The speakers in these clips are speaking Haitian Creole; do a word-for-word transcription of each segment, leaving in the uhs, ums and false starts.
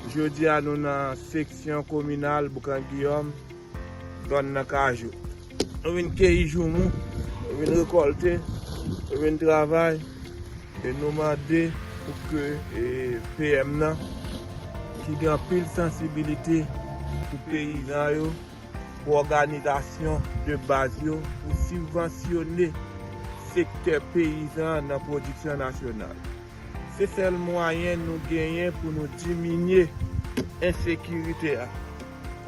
Jodi a nou nan seksyon kominal Boukan Giyòm, zòn nan Kajou. Nou vin keyi joumou, nou vin rekòlte, nou vin travay, e nou mande pou ke, e, P M nan, ki gen anpil sansibilite pou peyizan yo, pou òganizasyon de baz yo, pou sibvansyone sektè peyizan nan pwodiksyon nasyonal. Se sèl mwayen nou genyen pou nou diminye ensekirite a.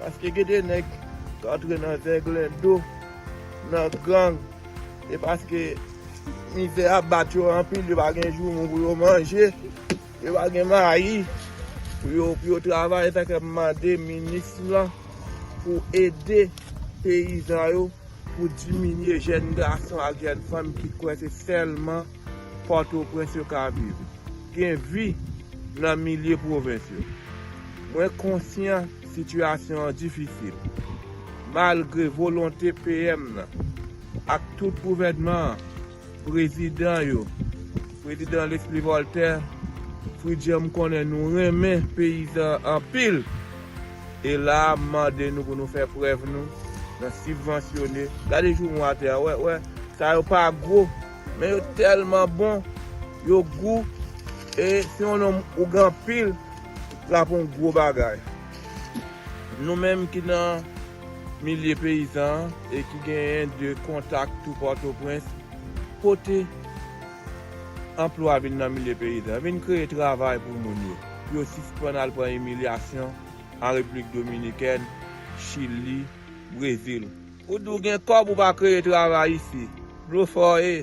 Paske gen de nèg k antre nan zèglendo, nan gang, e paske mizè a bat yo anpil, yo pa gen joumou pou yo manje, yo pa gen mayi pou yo, pou yo travay. Sa k ap mande minis lan pou ede peyizan yo, pou diminye jèn gason ak jèn fanm ki kwè se sèlman Pòtoprens yo ka viv. Gen vi nan milye pwovens yo. Mwen konsyan sitiyasyon an difisil. Malgre volonte P M nan ak tout gouvènman an, prezidan yo, prezidan Leslie Voltaire, Fritz Jean, m konnen nou renmen peyizan anpil. E la a, m mande nou pou nou fè prèv nou nan sibvansyone. Gade joumou atè a, wè, wè. Sa yo pa gwo, men yo tèlman bon, yo gou. E si yon nonm ou gen anpil, l ap yon gwo bagay. Nou menm ki nan milye peyizan an e ki genyen de kontak tou Pòtoprens, pote anplwa vin nan milye peyizan, vin kreye travay pou moun yo, pou yo sispann al pran imilyasyon an Repiblik Dominikèn, Chili, Brezil. Ou di w gen kòb, ou pa kreye travay isi. Blofè w ye.